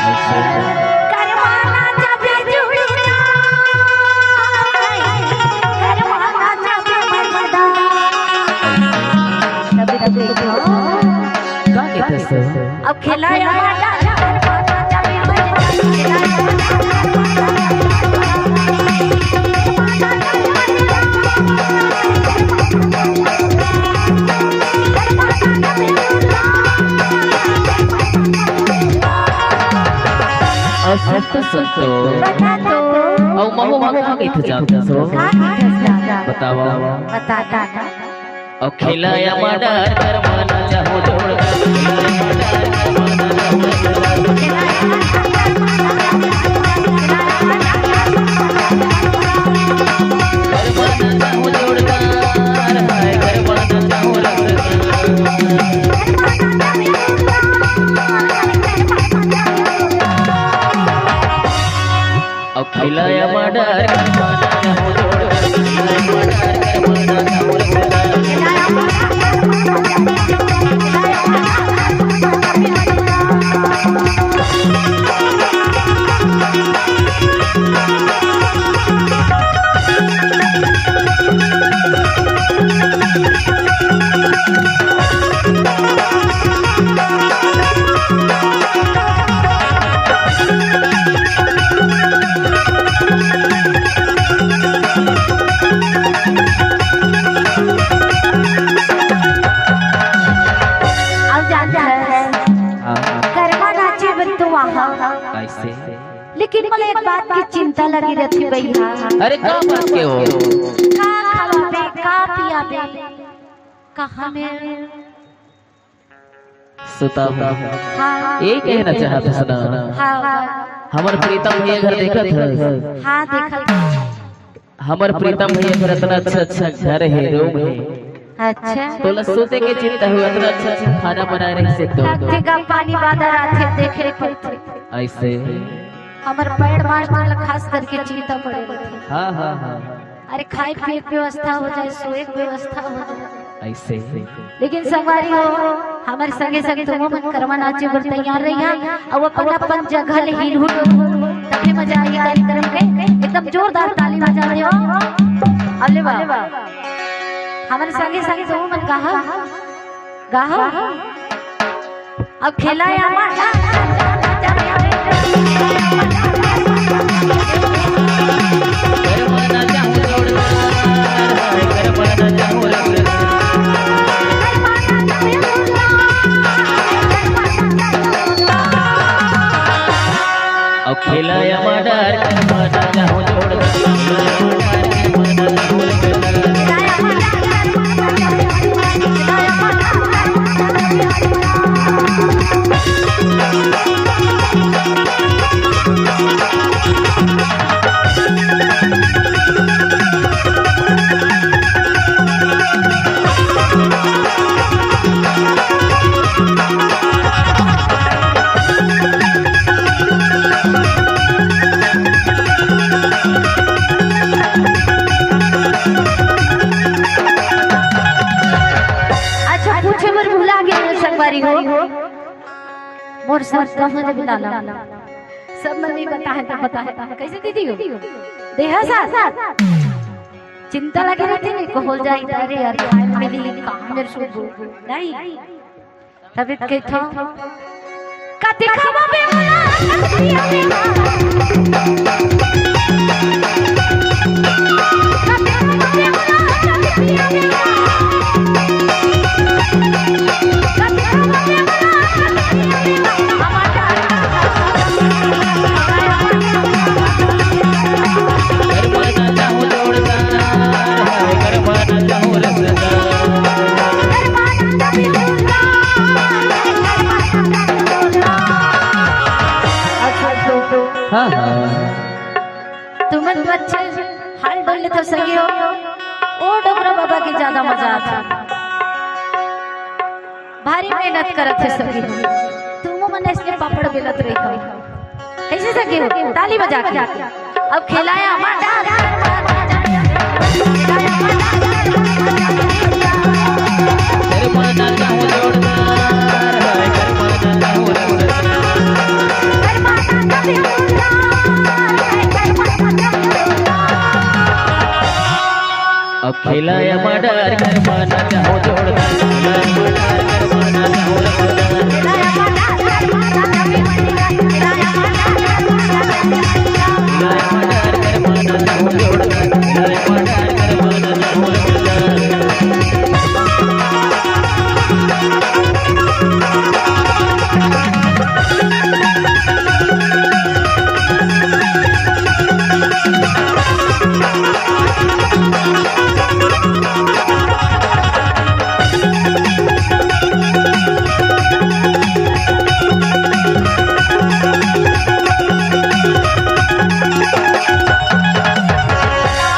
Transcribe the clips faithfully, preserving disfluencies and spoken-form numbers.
करवाना जब जुड़ना, करवाना जब मजदा। तभी तो देखो। का कहत हस? अब खिलाया वाला अउ सुन तो, सुन तो। बता तो। अउ महू हा का गीत जानत हस? का गीत जानत हस? बतावा। बता, बता। अउ खिलाया मर्डर करवाना चाहूँ जोरदार। करवाना चाहूँ जोरदार, हाय करवाना चाहूँ रसदार। अउ खिलाया मर्डर करवाना चाहूँ जोरदार। अउ जानत हस, हाँ, हाँ। गरबा नाचे बर तो वहाँ। कइसे? लेकिन मोला एक बात के चिंता लगे रथे भैया। अरे, का बात के हो? का खवाबे, का पियाबे, कहाँ में सुता हूँ। हाँ। ये कहना चाहत हस ना? हाँ। हमर प्रीतम भैया घर देखत हस? हाँ, देखत हस। हमर प्रीतम भैया घर अतना अच्छा अच्छा घर हे, रूम हे। अच्छा। तोला सुते के चिंता होय, अतना अच्छा अच्छा खाना बनाए रहिस हे तो। तब तेगा पानी बादर आथे, देखे पड़थे। अइसे। हमर पैड मास्टर ला खास करके चिंता पड़े रहिथे। हाँ, हाँ, हाँ। अरे, खाए पिए के व्यवस्था हो जाए, सोए के व्यवस्था हो जाए। अइसे। लेकिन संगवारी हो, हमर संगे संग तुमो मन करवा नाचे बर तैयार रहिहा, अउ अपन अपन जगह ले हिलहुल, तभे मजा आही कार्यक्रम के। एकदम जोरदार ताली बजा देव। अले वाह। हमर संगे संग तुमो मन गाहा, गाहा। अब खिलाया मर्डर अउ खिलाया मर्डर करवाना चाहूँ जोरदार। अच्छा, पूछे बर भुला गेंव संगवारी हो। मोर साथ कहाँ ले बुलाना? सब मन नइ बताए त बताए। कइसे दीदी हो? देहा साथ? चिंता लगे रहिथे नहीं, कहो जाई, अरे यार, time मिली, काम मेर शुरू। नहीं। तभी तो कहिथंव, कति खवाबे मोला, कति पियाबे मोला। हाँ, हाँ। तुमन तो अच्छा हाल डोल लेथव संगी हो। ओ डोकरा बाबा के ज्यादा मजा आथे। भारी मेहनत करत हे संगी हो। तुमो मन अइसने पापड़ बेलत रहिथव। कइसे संगी हो? ताली बजा के। अब खिलाया मर्डर। करवाना चाहूँ जोरदार, हाय करवाना चाहूँ रसदार। मिलाया मर्डर कर माना चाहो जोरदार।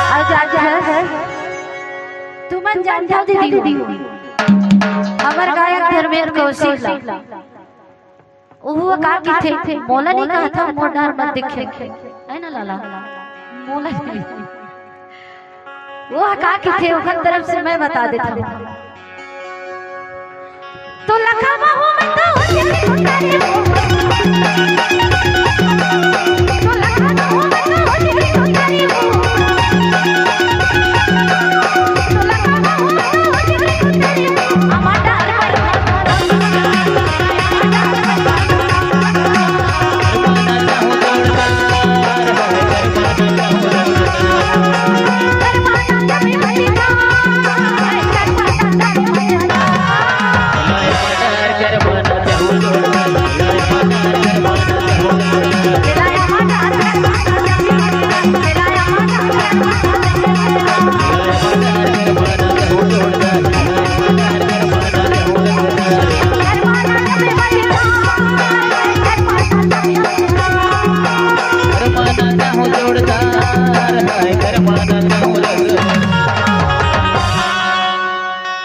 आज, आज है, तुमन जानथव दीदी हो, हमर गायक धर्मेंद्र कौशिक ला। ओहू का किथे, मोला नहीं कहा था, मोर डर मत दिखे, है ना लाला? मोला नहीं। वो का किथे, ओकर तरफ से मैं बता देता हूँ। तो लखा बाबू मैं तो हो जाए उतारे हो। तो लखा बाबू मैं तो हो जाए उतारे हो। तो लखा बाबू मैं तो हो जाए उतारे हो। हमारा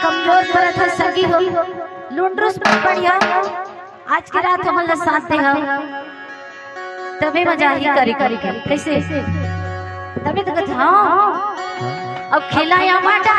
कमजोर परत ह सगी हो, लुंडरुस बढ़िया। आज के रात हमन ला साथ दे हा, तबे मजा ही करे करे। कैसे? तबे तो कहत, हाँ। अब खेला या माटा